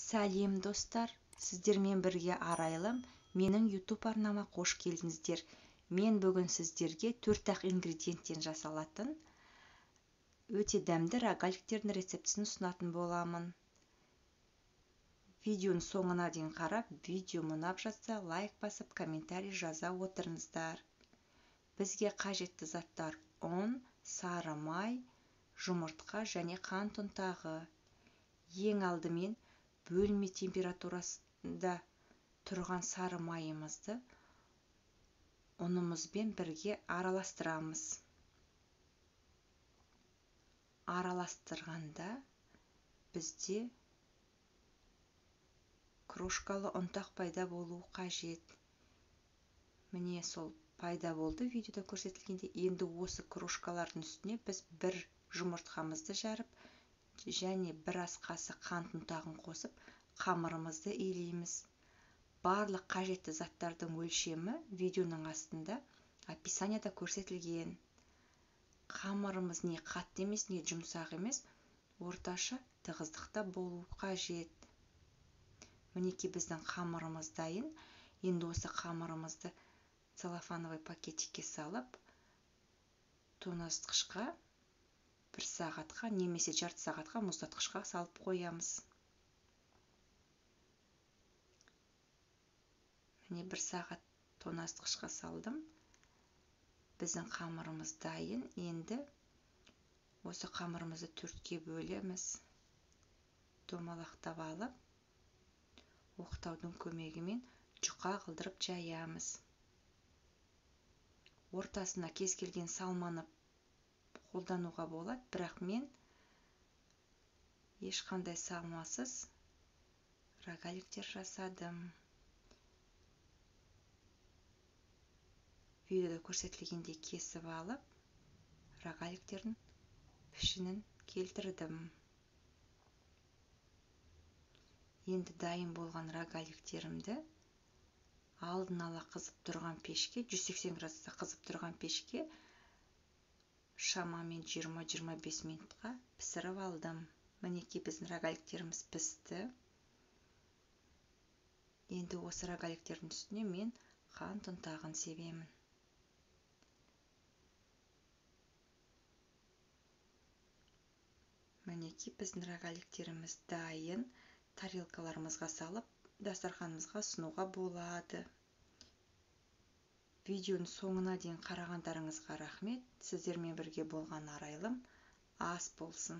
Сәлем достар, сіздермен бірге Арайлым, менің YouTube арнама қош келдіңіздер. Мен бүгін сіздерге 4-ақ ингредиенттен жасалатын өте дәмді рогаликтердің рецептісін ұсынатын боламын. Видеоның соңына дейін қарап, видео ұнап жатса, лайк басып, комментарий жаза отырыңыздар. Бізге қажетті заттар ұн, сары май, жұмыртқа және қант ұнтағы. Ең алдымен бөлме температурасында тұрған сары майымызды ұнымызбен бірге араластырамыз. Араластырғанда бізде крошкалы ұнтақ пайда болуы қажет. Міне сол пайда болды видеода көрсетілгенде. Енді осы крошкалардың үстіне біз бір жұмыртқамызды жарып және бір ас қасық қант ұнтағын қосып қамырымызды илейміз. Барлық қажетті заттардың өлшемі видеоның астында описанияда көрсетілген. Қамырымыз не қатты емес, не жұмсақ емес, орташа тығыздықта болу қажет. Мінекей біздің қамырымыз дайын. Енді осы қамырымызды целлофановый пакетикке салып, тоңазытқышқа бір сағатқа немесе жарты сағатқа мұздатқышқа салып қоямыз. Міне бір сағат тоңазытқышқа салдым. Біздің қамырымыз дайын. Енді осы қамырымызды 4-ке бөлеміз. Домалақтап алып, оқтаудың көмегімен жұқа қылдырып жаямыз. Ортасына кез келген салманы қолдануға болады, бірақ мен ешқандай салмасыз рогаликтер жасадым. Видеода көрсетілгендей кесіп алып, рогаликтердің пішінін келтірдім. Енді дайын болған рогаликтерімді алдын ала қызып тұрған пешке, 180 градуста қызып тұрған пешке шамамен 20-25 минутқа пісіріп алдым. Мінекей біздің рогаликтеріміз пісті. Енді осы рогаликтердің үстіне мен қант ұнтағын себемін. Мінекей біздің рогаликтеріміз дайын. Тарелкаларымызға салып, дастарханымызға ұсынуға болады. Видеоның соңына дейін қарағандарыңызға рахмет. Сіздермен бірге болған Арайлым. Ас болсын.